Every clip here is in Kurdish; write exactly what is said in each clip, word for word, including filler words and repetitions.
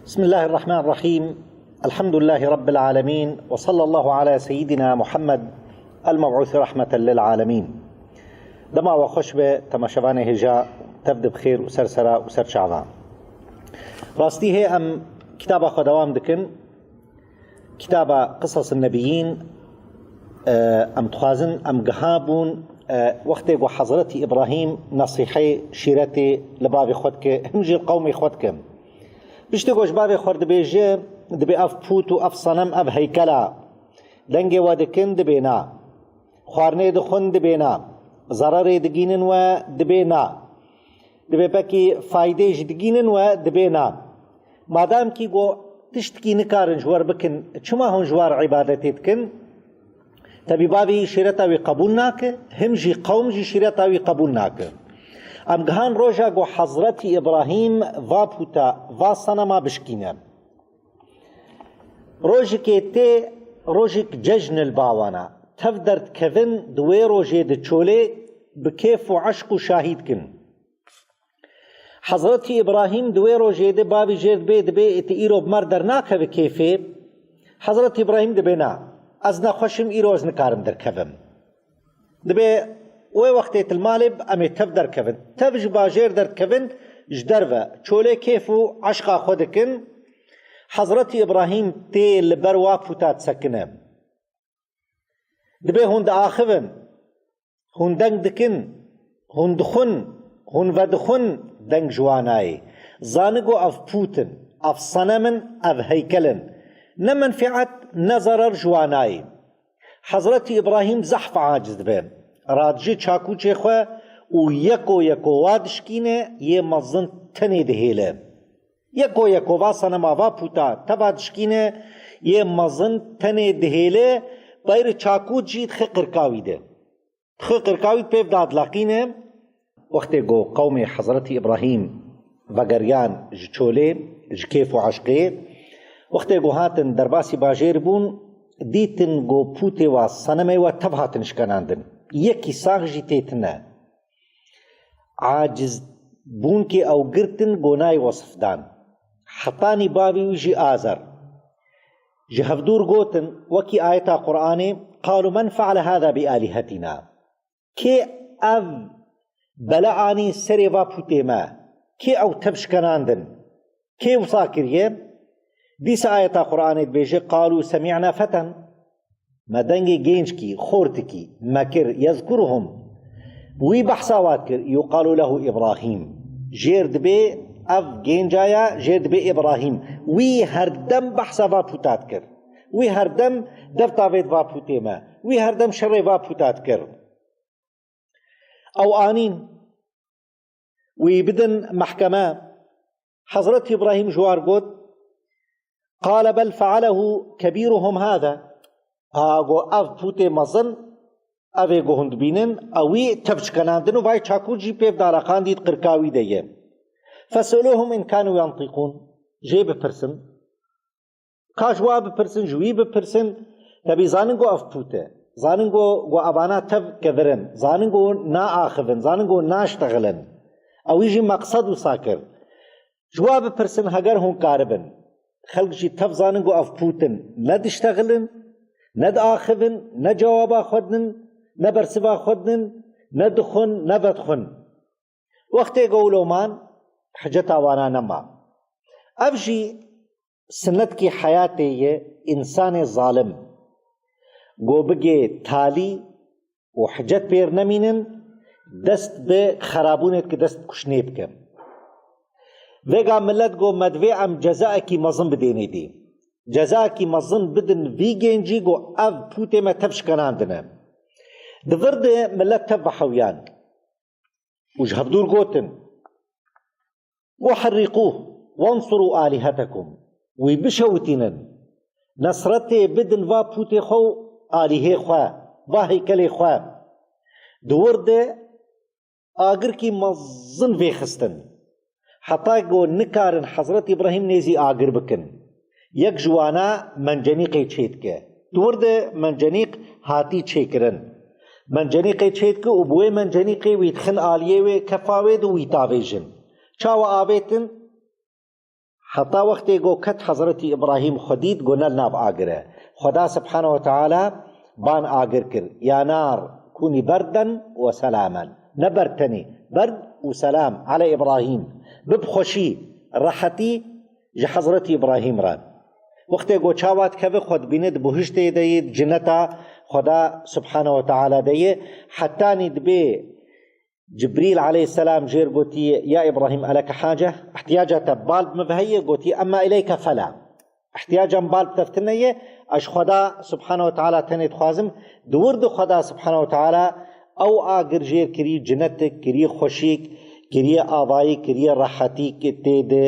بسم الله الرحمن الرحيم. الحمد لله رب العالمين، وصلى الله على سيدنا محمد المبعوث رحمة للعالمين. Dema we xweş be, temaşevanê hêja, tev di bi xêr û ser sera û ser çava. Rastî hê em kitaba xwe dewam dikin. Kitaba Qisas Nebiyîn, e, em dixwazin, em giha bûn, e, wextê ku Hezretî Îbrahîm nesîhê şîretê li bavê xwe dike, him jî li qewmê xwe dike. Piştî ku ji bavê xwe dibêje, dibê ev pût û ev senem, ev heykela dengê we dikin, dibê na. Xwarinê dixwin, dibê na. Zererê digînin we, dibê na. Dibê pekî faydê jî digînin we, dibê na. Madamkî ku tiştkî nikarin ji we re bikin, çima hûn ji we re îbadetê dikin? Tebî bavê wî şîreta wî qebûl nake, him jî qewm jî şîreta wî qebûl nake. Em gihan roja ku Hezretî Îbrahîm va pûta, va senema bişkîne. Rojikê tê, rojik cejn li ba wan e. Tev derdikevin, di wê rojê di çolê bi kêf û eşq û şahî dikin. Hezretî Îbrahîm di wê rojê de bavî jêr dibê, dibê, "Ê, tu îro bi me re dernakeve kêfê?" Hezretî Îbrahîm dibê, "Na, ez nexweş im, îro ez nikarim derkevim." Dibê, "Wê wextê tu li malê bi, em ê tev derkevin." Tev ji bajêr derdikevin, ji derve çolê kêf û eşqa xwe dikin. Hezretî Îbrahîm tê li ber wa pûta disekine. Dibê hûn diaxivin, hûn deng dikin, hûn dixwin, hûn vedixwin, deng ji wa nayê. Zani ku ev pût in, ev senem in, ev heykel in. Ne menfîet, ne zerer ji wa nayê. Hezretî Îbrahîm zehf aciz dibe. Radijê çakûçê xwe û yeko yeko wa dişkîne, yê mezin tenê dihêle. Yeko yeko va senema, va pûta teva dişkîne, yê mezin tenê dihêle, beyrê çakût jî dixe qirka wî de. Dixe qirka wî, pêv dadileqîne. Wextê ku qewmê Hezretî Îbrahîm vegeriyan ji çolê, ji kêf û eşqê, wextê ku hatin derbasî bajêr bûn, dîtin ku pûtê wa, senemê wa tev hatin şikenandin. Yekî sax jî tê tine. Acizbûnkê ew girtin, ku nayê wesif dan. Hetanî bavê wî jî Azer. Ji hevdûr gotin, wekî ayeta Qur'anê, "Qalu men fe'le hâzâ bi âlihetina." Kê ev bela anî serê va pûtê me? Kê ew tev şikenandin? Kê wisa kiriye? Dîsa ayeta Qur'anê dibêje, "Qalu semi'na feten." Me dengê gêncikî, xortikî me kir, "yezkuruhum." Wî behsa wa dikir, "yuqalu lehu Îbrahîm." Jêr dibê ev gênca ya, jêr dibê Îbrahîm. Wî herdem behsa va pûta dikir. Wî herdem dev tavêt va pûtê me. Wî herdem şerê va pûta dikir. Ew anîn, wî bidin mehkeme. Hezretî Îbrahîm ji war got, "Qale bel fealehu kebîruhum hâze." A, go ev pûtê mezin, ev ê go hûn dibînin, ewî tev çikenandin û vay çakût jî pêv dareqandî, di qirka wî de ye. "Feseluhum in kanu yentîqûn." Jê bipirsin. Ka ji wa bipirsin, ji wî bipirsin, tebî zanin ku ev pût e. Zanin ku, ku evana tev kevirin. Zanin ku naaxivin, zanin ku naştexilin. Ewî jî meqsed wisa kir. Ji wa bipirsin, heger hûn karibin. Xelk jî tev zanin ku ev pût in. Ne diştexilin, ne diaxivin, ne cewaba xwe didin, ne bersiva xwe didin, ne dixwin, ne vedixwin. Wextê ku wilo man, hiceta wana nema. Ev jî sinnetkî heyatê ye, însanê zalim, go bigê talî û hicet pêr nemînin, dest bi xerabûnê dike, dest bi kuştinê bike. Vêga millet go, me divê em cezaekî mezin bidênê dî. Cezaekî mezin bidin vî gêncî go ev pûtê me tev şikenandine. Di vir de millet tev vehewiyan. Û ji hevdûr gotin, "Weherrîqûh, wensuru âlihetekum." Wî bişewitînin. Nesretê bidin va pûtê xwe û alîhê xwe, va heykelê xwe. Di wir de agirkî mezin vêxistin. Heta ku nikarin Hezret Îbrahîm nêzî agir bikin. Yek ji wana mencenîqê çêdike. Di wir de mencenîq hatî çêkirin. Mencenîqê çêdike û bi wê mencenîqê wî dixin aliyê wê, kefa wê de wî tavêjin. Çawa avêtin? Heta wextê go ket Hezretî Îbrahîm xwe dît, go ne li nav agir e. Xweda Subhanahu ve Teala ban agir kir. Ya nar kûnî berden ve selamen. Ne berd tenê, berd û selam. Ele Îbrahîm. Bi bi xweşî, rehetî ji Hezretî Îbrahîm re. Wextê go çawa dikeve, xwe dibîne di buhiştê de yê, di cineta Xweda Subhanahu ve Teala de yê. Hetanî dibê Cibrîl aleyhisselam jêr gotiye, ya Îbrahîm, eleke hace? Ihtiyaca te bal bi min ve heye? Gotiye, emma ileyke fela. Ihtiyaca min bal bi te ve tune ye, ez ji Xweda Subhanahu ve Teala tenê dixwazim. Di wir de Xweda Subhanahu ve Teala ew agir jêr kirî cinetik, kirî xweşîk, kirî avayî, kirî rehetî ki tê de,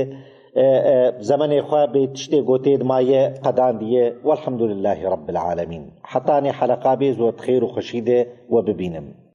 e, e, zemenê xwe bê tiştê go tê de maye qedandiye. Welhamdulillahî Rabbil Alemîn. Hetanê heleqa bê zor xêr û xweşî de we bibînim.